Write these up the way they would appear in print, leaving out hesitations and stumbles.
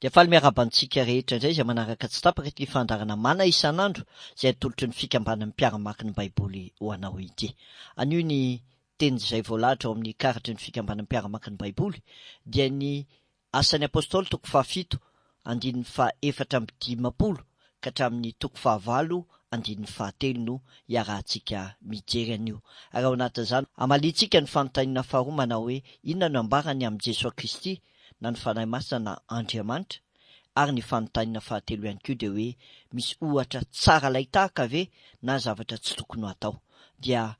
Dia faly miarahaba antsika rehetra indray izay manaraka tsy tapaka ity fandaharana Mana isan'andro izay atolotry ny fikambanan'ny mpiara-mamaky ny Baiboly ho anao ity. Anio ny teny izay voalahatra ao amin'ny karatry ny fikambanan'ny mpiara-mamaky ny Baiboly dia ny Asan'ny Apostoly toko fahafito andininy faha-54 ka hatramin'ny toko fahavalo andininy fahatelo no iarahantsika mijery anio. Ary ao anatin'izany hamaliantsika ny fanontaniana faharoa manao hoe inona no ambarany amin'i Jesoa Kristy na ny Fanahy Masina na Andriamanitra? Ary ny fanontaniana fahatelo ihany koa dia hoe misy ohatra tsara alain-tahaka ve na zavatra tsy tokony ho atao? Dia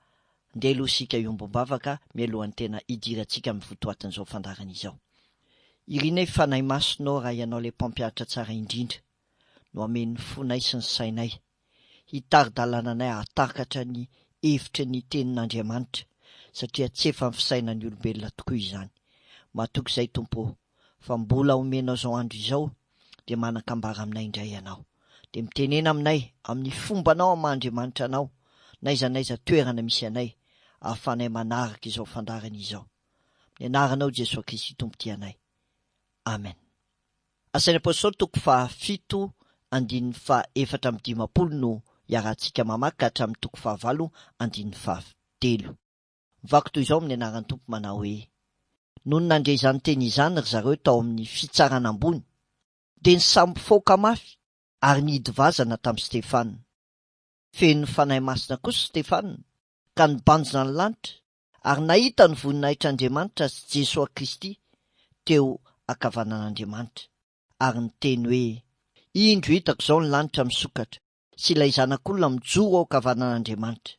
ndeha aloha isika hiombom-bavaka mialohan'ny tena hidirantsika amin'ny votoatin'izao fandaharana izao. Irinay Fanahy Masina ô raha Ianao ilay Mpampianatra tsara indrindra no hameno ny fonay sy ny sainay, hitari-dalana anay hahatakatra ny hevitry ny Tenin'Andriamanitra, satria tsy efan'ny fisainan'ny olombelona tokoa izany. Matoky izay Tompo ô, fa mbola omenao izao andro izao, dia manan-kambara aminay indray Ianao. Dia mitenena aminay amin'ny fombanao amin'ny maha Andriamanitra Anao, n'aiza n'aiza toerana misy anay, ahafahanay manaraka izao fandaharana izao. Amin'ny anaranao Jesoa Kristy Tompo tia anay. Amen. Asan'ny Apostoly toko fahafito andininy faha-54 no iarahantsika mamaky ka hatramin'ny toko fahavalo andininy fahatelo. Mivaky toy izao amin'ny anaran'ny Tompo manao hoe, Nony nandre izany teny izany ry zareo tao amin'ny fitsarana ambony, dia nisambofaoka mafy ary nihidy vazana tamin'i Stefana. Feno ny Fanahy Masina kosa Stefana ka nibanjina ny lanitra ary nahita ny voninahitr'Andriamanitra sy Jesoa Kristy teo ankavanan'Andriamanitra, ary niteny hoe, Indro hitako izao ny lanitra misokatra, sy ilay Zanak'olona mijoro ao ankavanan'Andriamanitra.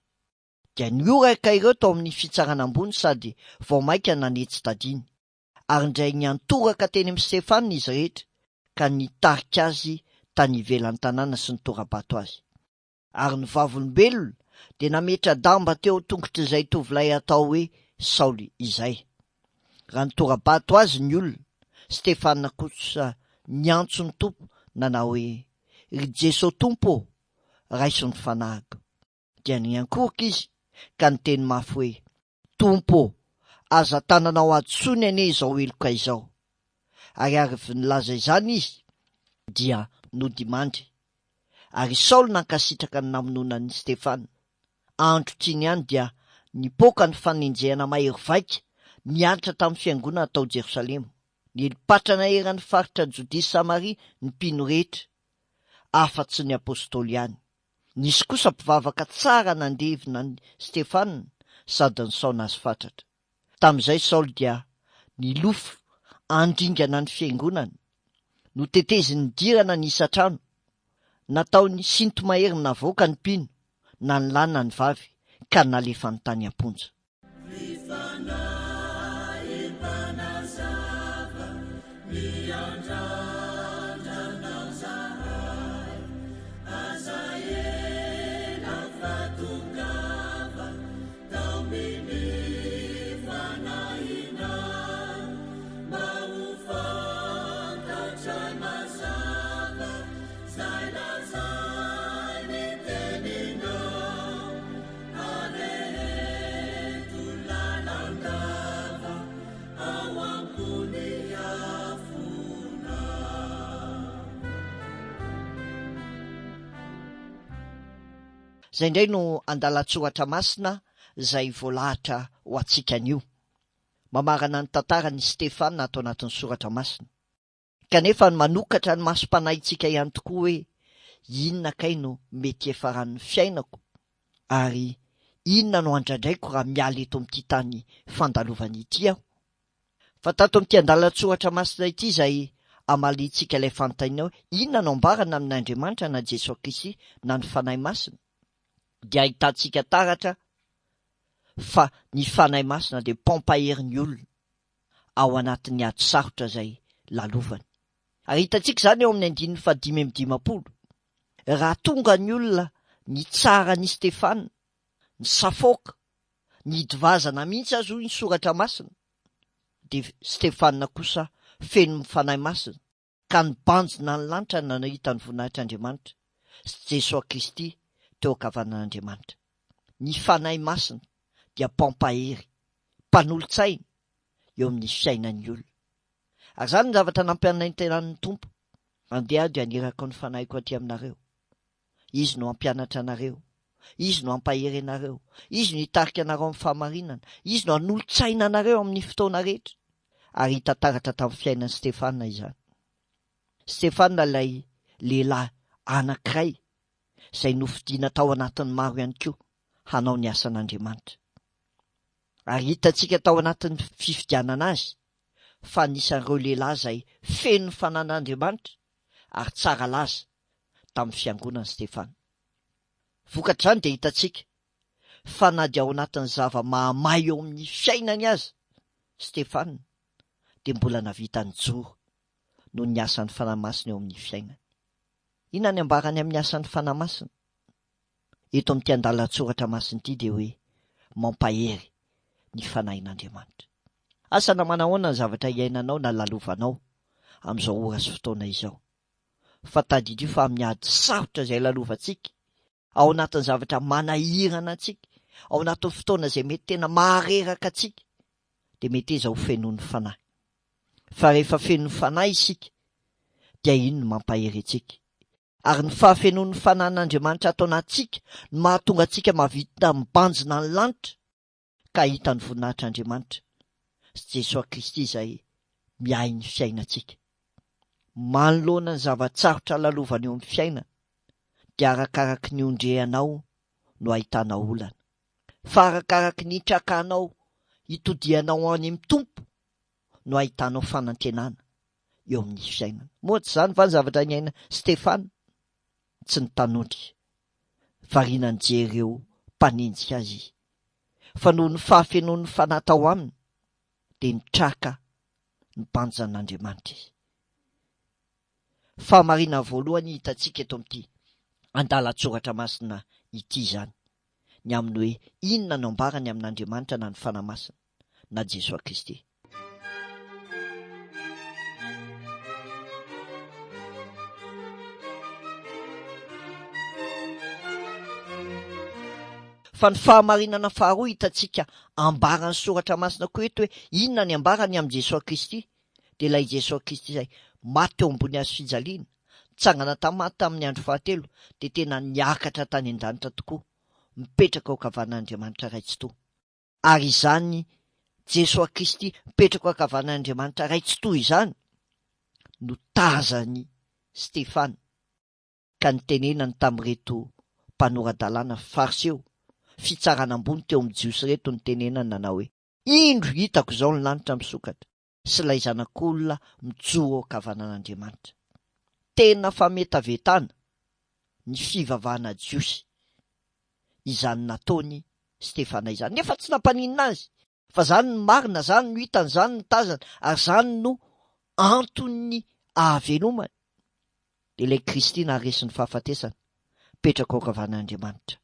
Dia nihoraka ireo tao amin'ny fitsarana ambony sady vao mainka nanetsi-tadiny, ary indray niantoraka teny amin'i Stefana izy rehetra ka nitarika azy tany ivelan'ny tanàna sy nitora-bato azy. Ary ny vavolombelona dia nametra-damba teo an-tongotr'izay tovolahy atao hoe Saoly izay. Raha nitora-bato azy ny olona, Stefana kosa niantso ny Tompo nanao hoe, Ry Jeso Tompo ô, raiso ny fanahiko. Dia niankohoka izy ka niteny mafy hoe, Tompo ô, aza tananao hadisoany anie izao heloka izao. Ary avy nilaza izany izy, dia nodimandry. Ary i Saoly nankasitraka ny namonoana an'i Stefana. Andro tiany ihany dia nipoaka ny fanenjehana mahery vaika nihatra tamin'ny fiangonana tao Jerosalema. Niely-patrana eran'ny faritra Jodia sy Samaria ny mpino rehetra, afa-tsy ny apostoly ihany. Nisy kosa mpivavaka tsara nandevina an'i Stefana sady nisaona azy fatratra. Tamin'izay Saoly dia nilofo handringana ny fiangonana. Noteteziny nidirana ny isan-trano. Nataony sinto-mahery navoaka ny mpino, na ny lahy na ny vavy, ka nalefany tany am-ponja. Ny Fanahy mpanazava miandrandra anao zahay, aza ela fa tongava taomin'ny fanahinao mba ho fantatray mazava zay lazain'ny teninao. Areheto lalandava ao ambony afona. Izay indray no andalan-tsoratra masina izay voalahatra ho antsika anio. Mamarana ny tantaran' i Stefana ato anatin'ny soratra masina. Kanefa ny manokatra ny masom-panahintsika ihany tokoa hoe inona kay no mety hiafaran'ny fiainako ary inona no andradraiko raha miala eto amin'ity tany fandalovana ity aho. Fa tato amin'ity andalan-tsoratra masina ity izay hamaliantsika ilay fanontaniana hoe inona no ambarana amin' Andriamanitra na Jesoa Kristy na ny Fanahy Masina dia ahitantsika taratra fa ny Fanahy Masina dia mpampahery ny olona ao anatin'ny ady sarotra izay lalovany. Ary hitantsika izany eo amin'ny andininy fahadimy amby dimampolo. Raha tonga ny olona nitsara an'i Stefana, nisafoaka, nihidy vazana mihitsy aza hoy ny soratra masina, dia Stefana kosa feno ny Fanahy Masina ka nibanjina ny lanitra nahita ny voninahitr'Andriamanitra sy Jesoa Kristy teo ankavanan'Andriamanitra. Ny Fanahy Masina dia mpampahery, mpanolotsaina eo amin'ny fiainan'ny olona. Ary izany no zavatra nampianaintenan'ny Tompo. Andeha aho dia haniraka ny Fanahiko aty aminareo. Izy no hampianatra anareo. Izy no hampahery anareo. Izy no hitarika anareo amin'ny fahamarinana. Izy no hanolo-tsaina anareo amin'ny fotoana rehetra. Ary hita taratra tamin'ny fiainan'i Stefana izany. Stefana ilay lehilahy anankiray izay nofidina tao anatin'ny maro ihany koa hanao ny asan'Andriamanitra. Ary hitantsika tao anatin'ny fifidianana azy fa anisan'ireo lehilahy izay feno ny fananan'Andriamanitra ary tsara laza tamin'ny fiangonana Stefana. Vokatr'izany dia hitantsika fa na dia ao anatin'ny zava-mahamay eo amin'ny fiainany aza Stefana dia mbola navita nijoro noho ny asan'ny Fanahy Masina eo amin'ny fiainany. Inona ny ambarany amin'ny asan'ny Fanahy Masina? Eto amin'ity andalan-tsoratra masina ity dia hoe mampahery ny Fanahin'Andriamanitra. Asa na manahoana ny zavatra iainanao na lalovanao amin'izao ora sy fotoana izao. Fa tadidio fa amin'ny ady sarotra izay lalovantsika, ao anatin'ny zavatra manahirana antsika, ao anatin'ny fotoana izay mety tena mahareraka antsika, dia meteza ho fenoin'ny Fanahy. Fa rehefa feno ny Fanahy isika, dia iny no mampahery antsika. Ary ny fahafenoan'ny Fanahin'Andriamanitra ato anatintsika no mahatonga antsika mahavita mibanjina ny lanitra ka hahita ny voninahitr'Andriamanitra sy Jesoa Kristy izay miahy ny fiainantsika. Manoloana ny zava-tsarotra lalovana eo amin'ny fiainana dia arakaraky ny ondrehanao no ahitanao olana. Fa arakaraky ny hitrakanao hitodihanao any amin'ny Tompo no ahitanao fanantenana eo amin'ny fiainana. Moa tsy izany va ny zavatra niaina Stefana? Tsy nitanondrika, variana nijery ireo mpanenjika azy izy, fa noho ny fahafenoan'ny Fanahy tao aminy, dia nitraka ny banjan'Andriamanitra izy. Fahamarinana voalohany hitantsika eto amin'ity andalan-tsoratra masina ity izany, ny amin'ny hoe inona no ambarany amin'Andriamanitra na ny Fanahy Masina na Jesoa Kristy. Fa ny fahamarinana faharoa hitantsika ambaran'ny Soratra Masina koa eto hoe inona ny ambarany amin'i Jesoa Kristy dia ilay Jesoa Kristy izay maty teo ambony hazo fijaliana, nitsangana tamin'ny maty tamin'ny andro fahatelo dia tena niakatra tany an-danitra tokoa, mipetraka ao ankavanan'Andriamanitra Ray Tsitoha. Ary izany Jesoa Kristy mipetraka ao ankavanan'Andriamanitra Ray Tsitoha izany no tazan'i Stefana ka nitenenany tamin'ireto mpanora-dalàna Fariseo, fitsarana ambony teo amin'ny Jiosy ireto nitenenany nanao hoe, Indro hitako izao ny lanitra misokatra sy ilay Zanak'olona mijoro eo ankavanan'Andriamanitra. Tena fametavetana ny fivavahana jiosy izany nataon'i Stefana izany, nefa tsy nampaninona azy, fa izany no marina, izany no hitany, izany no tazany, ary izany no anton'ny ahavelomany. Dia ilay Kristy naharesy ny fahafatesana, mipetraka eo ankavanan'Andriamanitra.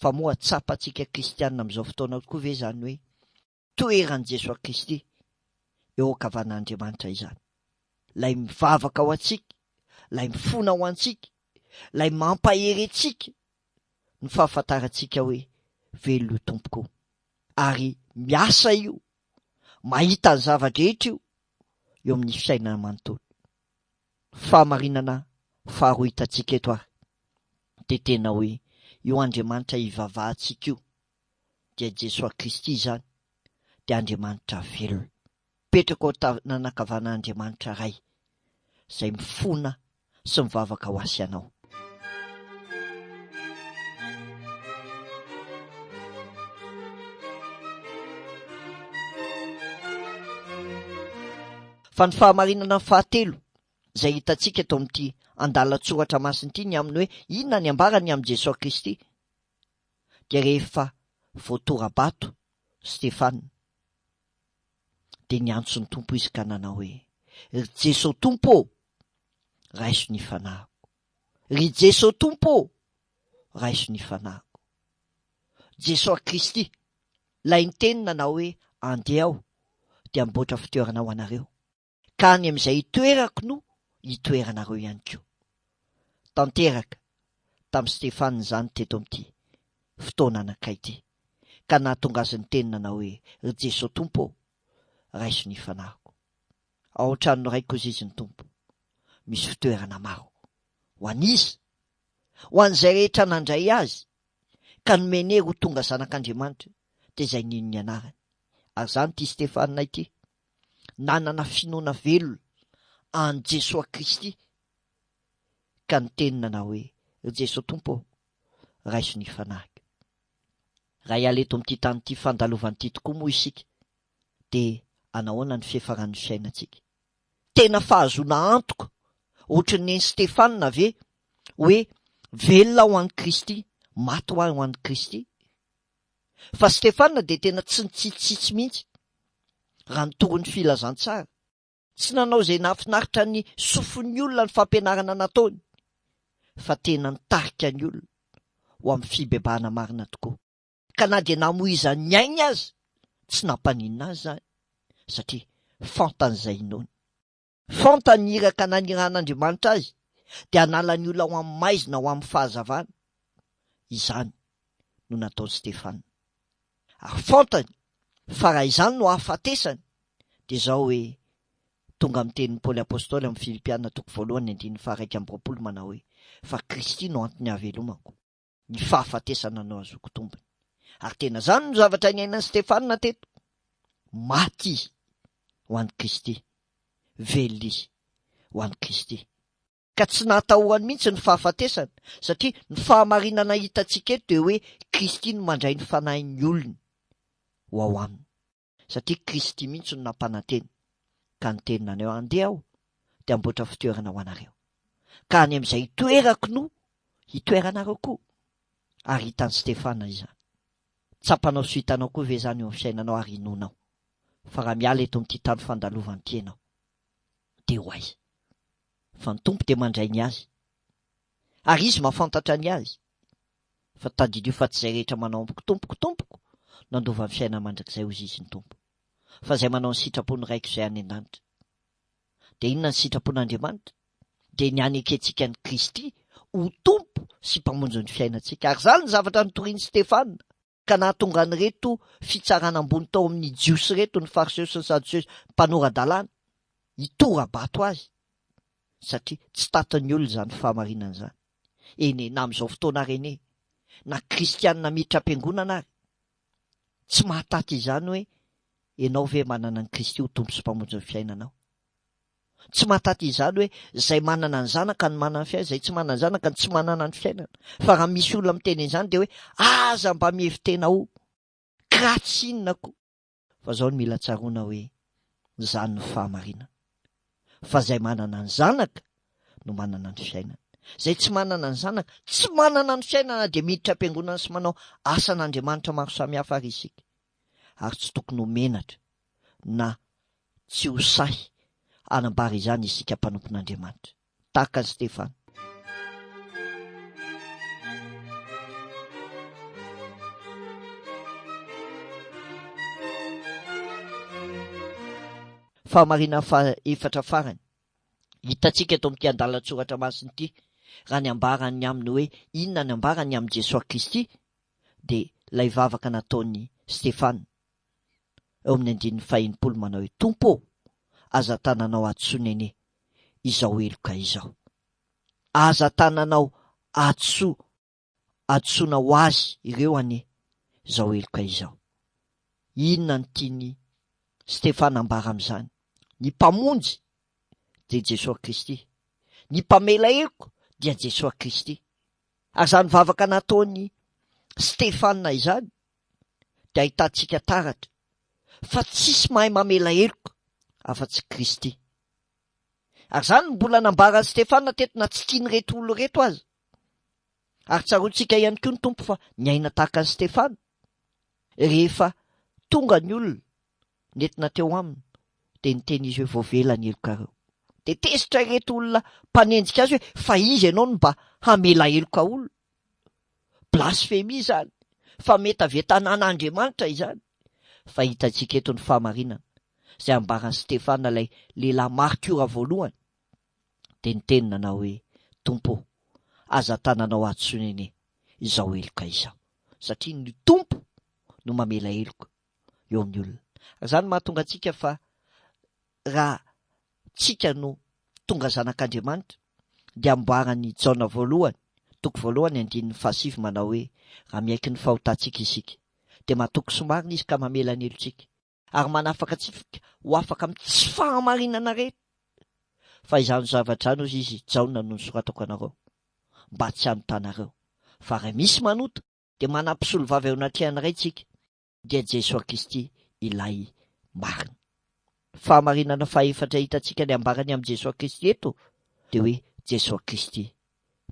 Fa moa tsapantsika kristiana amin'izao fotoana tokoa ve izany hoe toeran'i Jesoa Kristy eo ankavanan'Andriamanitra izany? Ilay mivavaka ho antsika, ilay mifona ho antsika, ilay mampahery antsika ny fahafantarantsika hoe velona io Tompo koa. Ary miasa io, mahita ny zava-drehetra io eo amin'ny fiainana manontolo. Fahamarinana faharoa hitantsika eto ary dia tena hoe io Andriamanitra ivavahantsika io dia Jesoa Kristy izany dia Andriamanitra velona. Mipetraka ao an-tanan'ankavanan'Andriamanitra Ray izay mifona sy mivavaka ho ahy sy anao. Fa ny fahamarinana fahatelo izay hitantsika eto amin'ity andalan-tsoratra masina ity ny amin'ny hoe inona ny ambarany amin'i Jesoa Kristy dia rehefa voatora-bato Stefana dia niantso ny Tompo izy ka nanao hoe, Ry Jesoa Tompo ô, raiso ny fanahiko. Ry Jesoa Tompo ô, raiso ny fanahiko. Jesoa Kristy, ilay niteny nanao hoe, Andeha aho, dia hamboatra fitoerana ho anareo, ka any amin'izay itoerako no hitoeranareo ihany koa. Tanteraka tamin'i Stefana izany teto amin'ity fotoana anankiray ity, ka nahatonga azy niteny nanao hoe, Ry Jesoa Tompo ô, raiso ny fanahiko. Ao an-tranon'ny Raiko hozy izy ny Tompo. Misy fitoerana maro. Ho an'iza? Ho an'izay rehetra nandray Azy ka nomeny hery ho tonga zanak'Andriamanitra, dia izay nino ny anarany. Ary izany ity Stefana ity, nanana finoana velona an'i Jesoa Kristy ka niteny nanao hoe, Ry Jesoa Tompo ô, raiso ny fanahiko. Raha hiala eto amin'ity tany ity fandalovana ity tokoa moa isika, dia anahoana ny fiafaran'ny fiainantsika? Tena fahazoana antoka ohatry ny nen'i Stefana ve hoe velona ho an'i Kristy, maty ho ahy ho an'i Kristy? Fa Stefana dia tena tsy nitsitsitsy mihitsy raha nitory ny filazantsara. Tsy nanao izay nahafinaritra ny sofin'ny olona ny fampianarana nataony, fa tena nitarika ny olona ho amin'ny fibebahana marina tokoa. Ka na dia namoizany ny ainy aza, tsy nampaninona azy izany, satria fantany izay inoany. Fantany ny iraka nanirahan'Andriamanitra azy, dia hanala ny olona ho amin'ny maizina ho amin'ny fahazavana. Izany no nataon'i Stefana. Ary fantany fa raha izany no hahafatesany, dia izao hoe, tonga amin'ny tenin'i Paoly Apostoly amin'ny Filipiana toko voalohany andininy faha-21 manao hoe, Fa Kristy no antony hahavelomako, ny fahafatesana no ahazoako tombony. Ary tena izany no zavatra niainan'i Stefana teto. Maty izy ho an'i Kristy, velona izy ho an'i Kristy. Ka tsy nahatahorany mihitsy ny fahafatesana, satria ny fahamarinana hitantsika eto dia hoe Kristy no mandray ny fanahin'ny olony ho ao aminy. Satria Kristy mihitsy no nampanantena, ka niteny nanao hoe, Andeha aho, dia hamboatra fitoerana ho anareo. Ka any amin'izay hitoerako no hitoeranareo koa. Ary hitan'i Stefana izany. Tsapanao sy hitanao koa ve izany eo amin'ny fiainanao ary inoanao fa raha miala eto amin'ity tany fandalovana ity ianao, dia ho aiza? Fa ny Tompo dia mandray ny Azy. Ary Izy mahafantatra ny Azy. Fa tadidio fa tsy izay rehetra manao amiko Tompoko, Tompoko, no handova ny fiainana mandrakizay, hoy Izy ny Tompo. Fa izay manao ny sitrapon'ny Raiko izay any an-danitra. Dia inona ny sitrapon'Andriamanitra? Dia ny hanekentsika an'i Kristy ho Tompo sy Mpamonjy ny fiainantsika. Ary izany ny zavatra notorian'i Stefana. Ka nahatonga an'ireto fitsarana ambony tao amin'ny Jiosy ireto, ny Fariseo sy ny Sadoseo, mpanora-dalàna, hitora-bato azy, satria tsy tatin'ny olona izany fahamarinana izany. Eny e, na amin'izao fotoana ary anie, na kristianina miditra am-piangonana ary, tsy mahataty izany hoe ianao ve manana an'i Kristy ho Tompo sy Mpamonjy ny fiainanao. Tsy mahataty izany hoe izay manana ny zanaka no manana ny fiainana, izay tsy manana ny zanaka no tsy manana ny fiainana. Fa raha misy olona miteny an'izany dia hoe aza mba mihevi-tena ho kratsy inona koa. Fa izao no mila tsaroana hoe izany no fahamarinana. Fa izay manana ny zanaka no manana ny fiainana. Izay tsy manana ny zanaka, tsy manana ny fiainana dia miditra am-piangonana sy manao asan'Andriamanitra maro samihafa ary isika. Ary tsy tokony ho menatra na Tsy ho sahy hanambara izany isika mpanompon'Andriamanitra, tahaka an'i Stefana. Fahamarinana fahaefatra farany hitantsika eto amin'ity andalan-tsoratra masina ity, raha ny ambarany aminy hoe inona ny ambarany amin'i Jesoa Kristy, dia ilay vavaka nataon'i Stefana. eo amin'ny andininy faha-60 manao hoe, Tompo ô, aza tananao hadisoana anie izao heloka izao. Aza tananao hadisoa, hadisoana ho azy ireo anie izao heloka izao. Inona no tian'i Stefana ambara amin'izany? Ny Mpamonjy dia Jesoa Kristy. Ny Mpamela heloka dia Jesoa Kristy. Ary izany vavaka nataon'i Stefana izany dia ahitantsika taratra fa tsisy mahay mamela heloka afa-tsy Kristy. Ary izany no mbola nambaran'i Stefana teto na tsy tian'ireto olona ireto aza. Ary tsaroantsika ihany koa ny Tompo fa niaina tahaka an'i Stefana. Rehefa tonga ny olona nentina teo aminy dia niteny izy hoe voavela ny helokareo. Dia tezitra ireto olona mpanenjika azy hoe fa iza ianao no mba hamela heloka olona? Blasfemia izany, fametavetana an'Andriamanitra izany. Fa hitantsika eto ny fahamarinana, izay ambaran'i Stefana ilay lehilahy martiora voalohany, dia niteny nanao hoe, Tompo ô, aza tananao hadisoana anie izao heloka izao, satria ny Tompo no mamela heloka eo amin'ny olona. Ary izany mahatonga antsika fa raha tsika no. tonga zanak'Andriamanitra dia amboaran'i Jaona voalohany, toko voalohany andininy fahasivy manao hoe, Raha miaiky ny fahotantsika isika, dia matoky sy marina Izy ka mamela ny helotsika, ary manafaka antsika ho afaka amin'ny tsy fahamarinana rehetra. Fa izany zavatra izany, hoy izy, Jaona no nosoratako anareo, mba tsy hanotanareo. Fa raha misy manota, dia manam-pisolovava eo anatrehan'ny Raintsika, dia Jesoa Kristy ilay marina. Fahamarinana fahefatra hitantsika ny ambarany amin'i Jesoa Kristy eto dia hoe Jesoa Kristy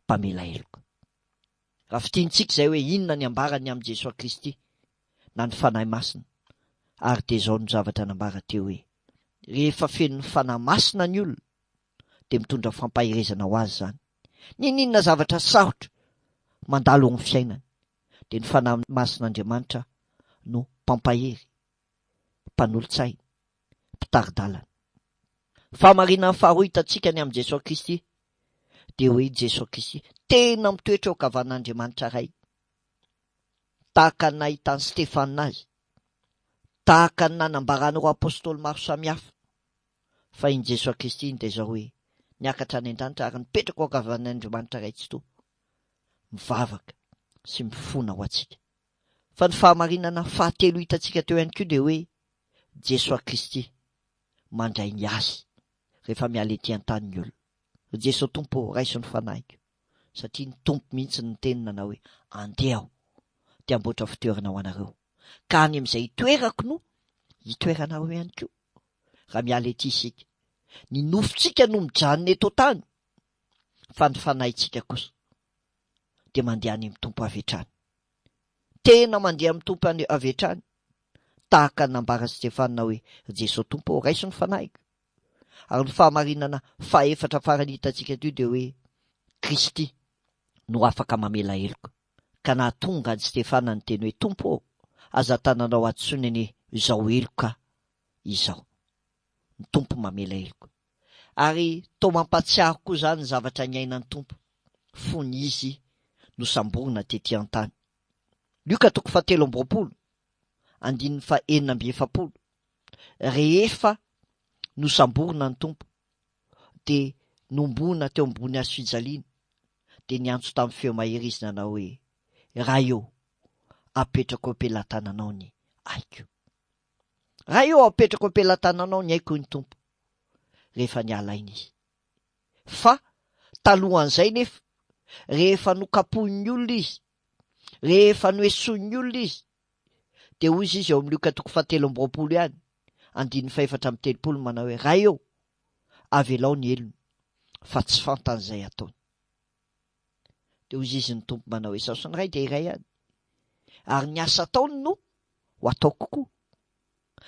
mpamela heloka. Raha fintinitsika izay hoe inona ny ambarany amin'i Jesoa Kristy na ny Fanahy Masina ary dia izao no zavatra nambara teo hoe rehefa feno ny Fanahy Masina ny olona dia mitondra fampaherezana ho azy izany. N'inon'inona zavatra sarotra mandalo eo amin'ny fiainany dia ny Fanahy Masin'Andriamanitra no mpampahery, mpanolotsaina, mpitari-dalana. Fahamarinana faharoa hitantsika ny amin'i Jesoa Kristy dia hoe Jesoa Kristy tena mitoetra eo ankavanan'Andriamanitra Ray, tahaka ny nahitan'i Stefana azy, tahaka ny nanambaran'ireo Apôstôly maro samihafa fa iny Jesoa Kristy iny dia izao hoe niakatra any an-danitra ary nipetraka eo ankavanan'Andriamanitra Ray Tsitoha. mivavaka sy mifona ho antsika. Fa ny fahamarinana fahatelo hitantsika teo ihany koa dia hoe Jesoa Kristy mandray ny azy rehefa miala ety an-tany ny olona. Ry Jesoa Tompo ô, raiso ny fanahiko, satria ny Tompo mihitsy no niteny nanao hoe, Andeha aho dia hamboatra fitoerana ho anareo, ka any amin'izay hitoerako no hitoeranareo ihany koa. Raha miala ety isika, ny nofontsika no mijanona eto an-tany, fa ny fanahintsika kosa dia mandeha any amin'ny Tompo avy hatrany. Tena mandeha amin'ny Tompo any avy hatrany, tahaka ny nambaran'i Stefana hoe, Ry Jesoa Tompo ô, raiso ny fanahiko. Ary ny fahamarinana fahefatra farany hitantsika teo dia hoe, Kristy no afaka mamela heloka, ka nahatonga an'i Stefana niteny hoe, Tompo ô, aza tananao hadisoana anie izao heloka izao. Ny Tompo mamela heloka. Ary toa mampahatsiaro koa izany ny zavatra niainan'ny Tompo fony Izy nosamborina tetỳ an-tany. Lioka toko fahatelo amby roapolo, andininy fahenina amby efapolo, Rehefa nosamborina ny Tompo, dia nohomboana teo ambony hazo fijaliana, dia niantso tamin'ny feo mahery Izy nanao hoe, Ray ô, apetrako eo am-pelatananao ny aiko. Ray ô, apetrako am-pelatananao ny aiko, hoy ny Tompo, rehefa niala aina izy. Fa, talohan'izay nefa, rehefa nokapohin'ny olona izy, rehefa noesoin'ny olona izy, dia hoy izy eo amin'ny Lioka toko fahatelo amby roapolo ihany, andininy fahefatra amby telopolo, manao hoe, Ray ô, avelao ny helony, fa tsy fantany izay ataony. Dia hoy izy ny Tompo manao hoe, Izaho sy ny Ray dia iray ihany, ary ny asa ataony no ho ataoko koa.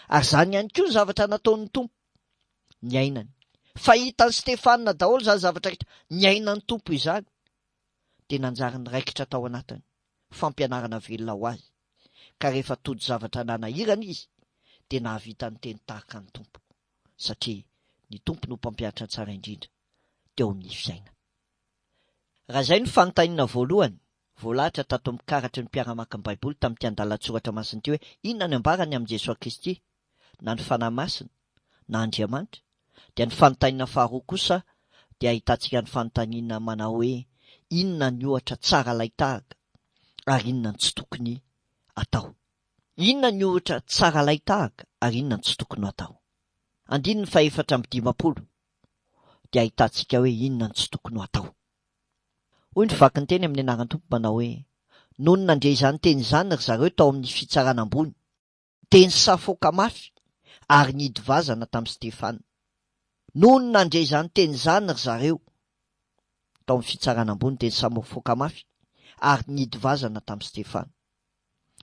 Ary izany ihany koa ny zavatra nataon'ny Tompo, niainany. Fa hitan'i Stefana daholo izany zavatra rehetra niainan'ny Tompo izany, dia nanjary niraikitra tao anatiny, fampianarana velona ho azy. Ka rehefa tojo zavatra nanahirana izy, dia nahavita niteny tahaka ny Tompo, satria ny Tompo no mpampianatra tsara indrindra teo amin'ny fiainana. Raha izay no fanontaniana voalohany voalahatra tato amin'ny karatry ny mpiara-maka ny Baiboly tamin'ity andalan-tsoratra masina ity hoe inona no ambarany amin'i Jesoa Kristy na ny Fanahy Masina na Andriamanitra dia ny fanontaniana faharoa kosa dia ahitantsika ny fanontaniana manao hoe inona ny ohatra tsara alain-tahaka ary inona no tsy tokony atao. Inona ny ohatra tsara alain-tahaka ary inona no tsy tokony atao. Andininy faha-54 dia ahitantsika hoe inona no tsy tokony ho atao. Hoy ny vakin-teny amin'ny anaran'ny Tompo manao hoe, Nony nandre izany teny izany ry zareo tao amin'ny fitsarana ambony, dia nisafoaka mafy ary nihidy vazana tamin'i Stefana. Nony nandre izany teny izany ry zareo tao amin'ny fitsarana ambony, dia nisafoaka mafy ary nihidy vazana tamin'i Stefana.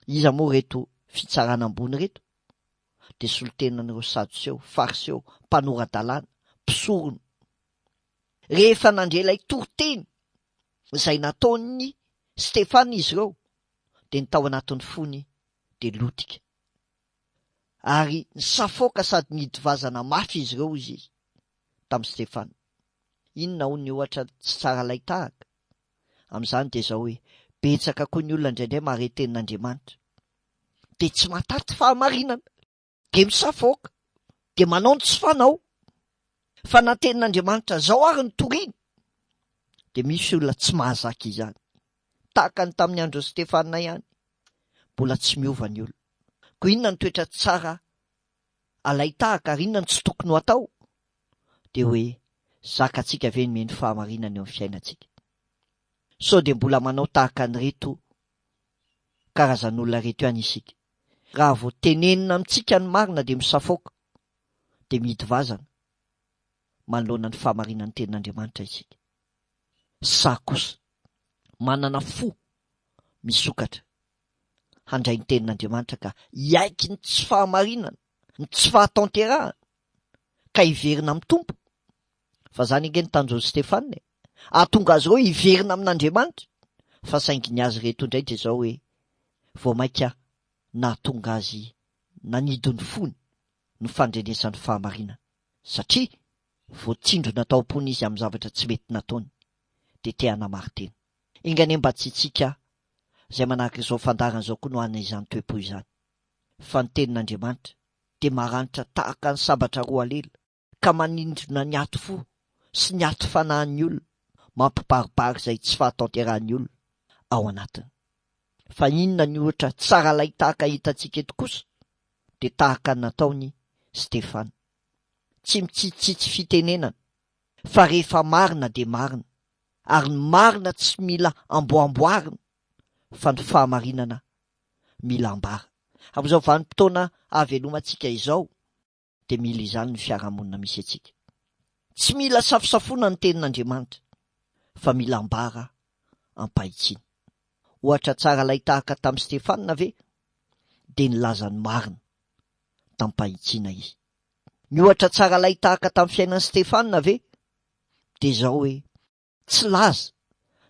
Iza moa ireto fitsarana ambony ireto? Dia solontenan'ireo Sadoseo, Fariseo, mpanora-dalàna, mpisorona. Rehefa nandre ilay toriteny izay nataon'i Stefana izy ireo, dia ny tao anatin'ny fony dia lotika. Ary nisafoaka sady nidivazana mafy izy ireo, hoy izy tamin'i Stefana. Inona hono ny ohatra tsy tsara alain-tahaka? Amin'izany dia izao hoe, betsaka koa ny olona indraindray mahare tenin'Andriamanitra, dia tsy mahataty fahamarinana. dia misafoaka, dia manao ny tsy fanao. Fa na tenin'Andriamanitra zao ary ny toriny, dia misy olona tsy mahazaka izany. Tahaka ny tamin'ny andron'i Stefana ihany, mbola tsy miova ny olona. Koa inona ny toetra tsara alain-tahaka ary inona no tsy tokony ho atao? Dia hoe zakantsika ve ny mino fahamarinana eo amin'ny fiainantsika? Sao dia mbola manao tahaka an'ireto karazan'olona ireto ihany isika? Raha vao tenenina amintsika ny marina dia misafoaka, dia mihidy vazana manoloana ny fahamarinan'ny tenin'Andriamanitra isika. Sa kosa manana fo misokatra handray ny tenin'Andriamanitra ka hiaiky ny tsy fahamarinana, ny tsy fahatanterahana, ka hiverina amin'ny Tompo? Fa izany ange ny tanjon'i Stefana e! Hahatonga azy ireo hiverina amin'Andriamanitra. Fa saingy ny azy ireto indray dia izao hoe, vao mainka nahatonga azy nanidy ny fony ny fandrenesany fahamarinana, satria voatsindrona tao am-pony izy amin'ny zavatra tsy mety nataony, dia te hanamari-tena. Enga anie mba tsy isika izay manaraka izao fandaharana izao koa no hanana izany toe-po izany, fa ny Tenin'Andriamanitra dia maranitra tahaka ny sabatra roa lela, ka manindrona ny aty fo sy ny aty fanahin'ny olona, mampibaribary izay tsy fahatanterahan'ny olona ao anatiny. Fa inona ny ohatra tsara laitahaka hitantsika eto kosa? Dia tahaka ny nataon'i Stefana. Tsy mitsitsitsy fitenenana, fa rehefa marina dia marina, ary ny marina tsy mila amboamboarina, fa ny fahamarinana mila ambara. Amin'izao vanim-potoana ahavelomantsika izao, dia mila izany ny fiarahamonina misy antsika. Tsy mila safosafoana ny tenin'Andriamanitra fa mila ambara am-pahitsiana. Ohatra tsara ilay tahaka tamin'i Stefana ve? Dia nilaza ny marina tam-pahitsiana izy. Ny ohatra tsara ilay tahaka tamin'ny fiainan'i Stefana ve? Dia izao hoe Tsy laza,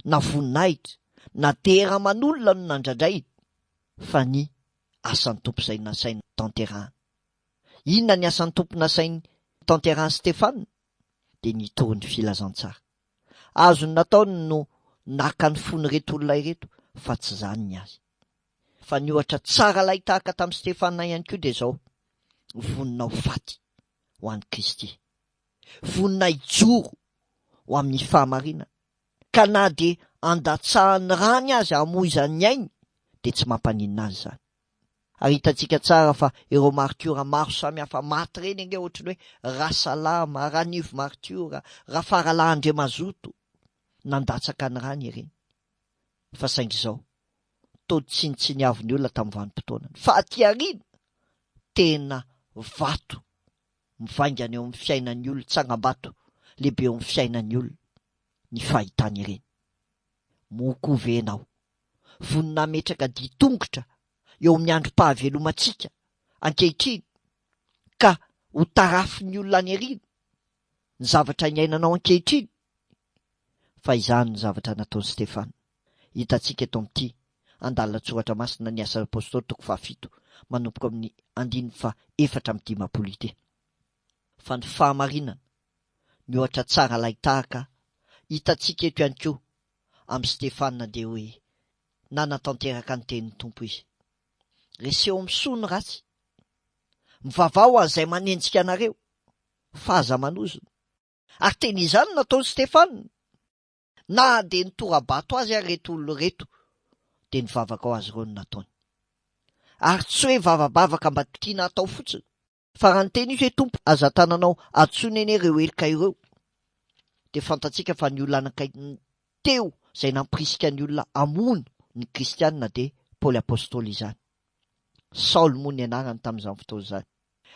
na voninahitra, na dera aman'olona no nandrandrainy, fa ny asan'ny Tompo izay nasainy tanterahana. Inona ny asan'ny Tompo nasainy tanterahan'i Stefana? Dia ny hitory ny filazantsara. Azony natao ny no naka ny fon'ireto olona ireto, fa tsy izany ny azy. Fa ny ohatra tsara lay tahaka tamin'i Stefana ihany koa dia izao, vonona ho faty ho an'i Kristy. Vonona hijoro ho amin'ny fahamarinana, ka na dia andatsahan'ny rany aza hamoizany ny ainy, dia tsy mampaninona azy izany. Ary hitantsika tsara fa ireo martiora maro samihafa maty ireny ange ohatry ny hoe Rasalama, Ranivo martiora, Rafaralahy Andriamazoto, nandatsaka ny rany ireny. Fa saingy izao, toa tsinontsiniavin'ny olona tamin'ny vanim-potoanany. Fa aty aoriana, tena vato mivaingana eo amin'ny fiainan'ny olona, tsangambato lehibe eo amin'ny fiainan'ny olona ny fahitana ireny. Moa koa ve ianao vonona hametraka dian-tongotra eo amin'ny androm-pahavelomantsika ankehitriny ka ho tarafin'ny olona any aoriana ny zavatra iainanao ankehitriny? Fa izany no zavatra nataon'i Stefana. Hitantsika eto amin'ity andalan-tsoratra masina ny Asan'ny Apostoly toko fahafito manomboka amin'ny andininy faha-54 ity. Fa ny fahamarinana, ny ohatra tsara alain-tahaka hitantsika eto ihany koa amin'i Stefana dia hoe nanatanteraka ny tenin'ny Tompo izy. Reseho amin'ny soa ny ratsy. Mivavaha ho an'izay manenjika anareo, fa aza manozona. Ary tena izany no nataon'i Stefana. Na dia nitora-bato azy ary ireto olona ireto, dia nivavaka ho azy ireo no nataony. Ary tsy hoe vavabavaka mba tiana hatao fotsiny, fa raha niteny izy hoe, Tompo, aza tananao antsoina anie ireo heloka ireo, dia fantatsika fa ny olona anankiray teo izay nampirisika ny olona hamono ny kristiana dia Paoly Apostoly izany. Saoly moa ny anarany tamin'izany fotoana izany.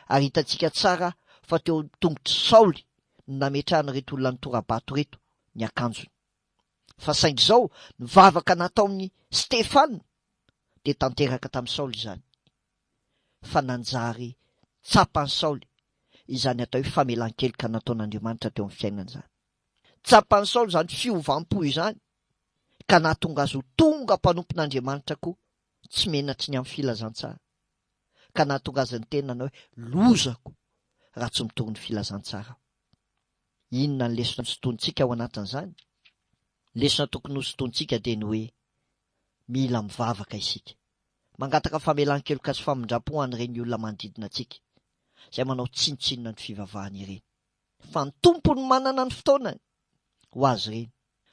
Ary hitantsika tsara fa teo an-tongotr'i Saoly no nametrahan'ireto olona nitora-bato ireto ny akanjony. Fa saingy izao, ny vavaka nataon'i Stefana dia tanteraka tamin'i Saoly izany. Fa nanjary tsapan'i Saoly izany atao hoe famelan-keloka nataon'Andriamanitra teo amin'ny fiainany izany. Tsapan'i Saoly izany fiovam-po izany, ka nahatonga azy ho tonga mpanompon'Andriamanitra koa, tsy menatry ny amin'ny filazantsara. ka nahatonga azy niteny nanao hoe, Lozako raha tsy mitory ny filazantsara aho. Inona ny lesona hosintonintsika ao anatin'izany? Ny lesona tokony hosintonintsika dia ny hoe, mila mivavaka isika. Mangataka famelan-keloka sy famindram-po ho an'ireny olona manodidina antsika, izay manao tsinontsinona ny fivavahana ireny. Fa ny Tompo no manana ny fotoanany ho azy ireny.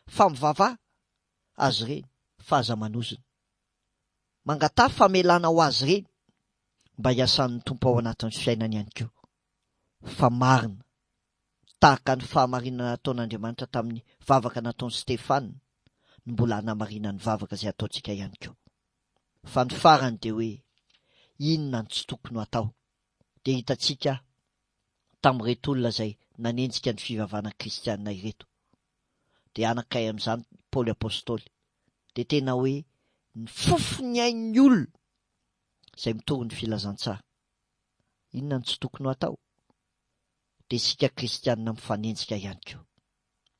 Fa mivavaha azy ireny fa aza manozona. Mangataha famelana ho azy ireny mba hiasan'ny Tompo ao anatin'ny fiainany ihany koa. Fa marina, tahaka ny fahamarinana nataon'Andriamanitra tamin'ny vavaka nataon'i Stefana no mbola hanamarinany vavaka izay ataontsika ihany koa. Fa ny farany dia hoe inona no tsy tokony ho atao? Dia hitantsika tamin'ireto olona izay nanenjika ny fivavahana kristiana ireto. Dia anakay amin'izany Paoly Apostoly. Dia tena hoe ny fofon'ny ain'ny olona izay mitory ny filazantsara. Inona no tsy tokony ho atao? Dia isika kristiana mifanenjika ihany koa.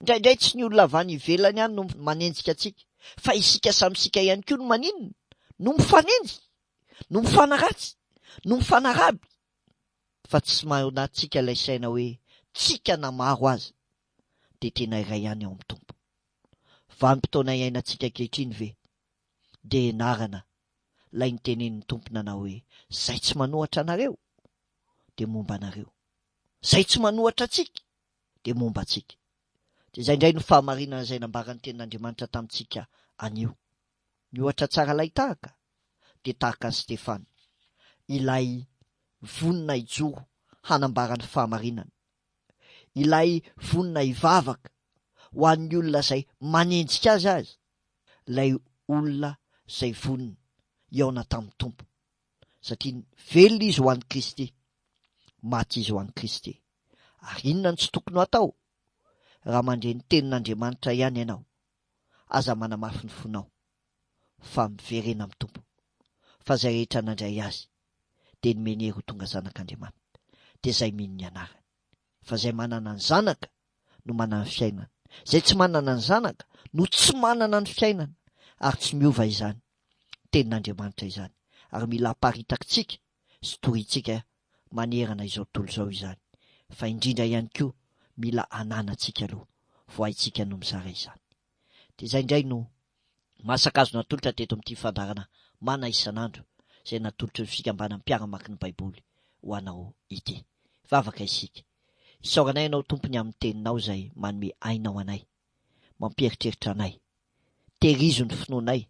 Indraindray tsy ny olona avy any ivelany ihany no manenjika antsika, fa isika samy isika ihany koa no maninona? No mifanenjika, no mifanaratsy, no mifanaraby. Fa tsy maha-eo ilay saina hoe tsika na maro aza dia tena iray ihany ao amin'ny Tompo. Vanim-potoana iainantsika ankehitriny ve dia ianarana ilay nitenenin'ny Tompo nanao hoe izay tsy manohatra anareo dia momba anareo, izay tsy manohatra antsika dia momba antsika. Dia izay indray no fahamarinana izay nambaran'ny tenin'Andriamanitra tamintsika anio. Ny ohatra tsara ilay tahaka dia tahaka an'i Stefana, ilay vonona hijoro hanambara ny fahamarinana, ilay vonona hivavaka ho an'ny olona izay manenjika azy aza, ilay olona izay vonona hihaona tamin'ny Tompo, satria velona izy ho an'i Kristy, maty izy ho an'i Kristy. Ary inona no tsy tokony ho atao? Raha mandre ny tenin'Andriamanitra ihany ianao, aza manamafy ny fonao, fa miverena amin'ny Tompo, fa izay rehetra nandray Azy dia nomeny hery ho tonga zanak'Andriamanitra, dia izay mino ny anarany. Fa izay manana ny Zanaka no manana ny fiainana, izay tsy manana ny Zanaka no tsy manana ny fiainana, ary tsy miova izany tenin'Andriamanitra izany, ary mila aparitakitsika sy torintsika manerana izao tontolo izao izany, fa indrindra ihany koa mila ananantsika aloha vao haintsika no mizara izany. Dia izay indray no masaka azo natolotra teto amin'ity fandaharana Mana isan'andro izay natolotry ny fikambanan'ny mpiara-mamaky ny Baiboly ho anao ity. Vavaka isika. Isaoranay Ianao Tompo ny amin'ny Teninao izay manome aina ho anay, mampieritreritra anay. Tehirizo ny finoanay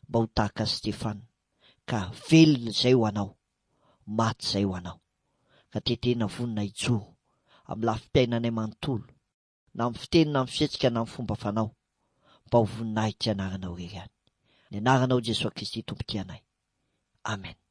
mba ho tahaka an'i Stefana, ka velona izay ho Anao, maty izay ho Anao. Ka tetehina vonona hijoro amin'ny lafim-piainanay manontolo, na amin'ny fiteny na amin'ny fihetsika na amin'ny fomba fanao, mba ho voninahitry Anaranao irery ihany. Ny Anaranao Jesoa Kristy Tompo tia anay. Amen.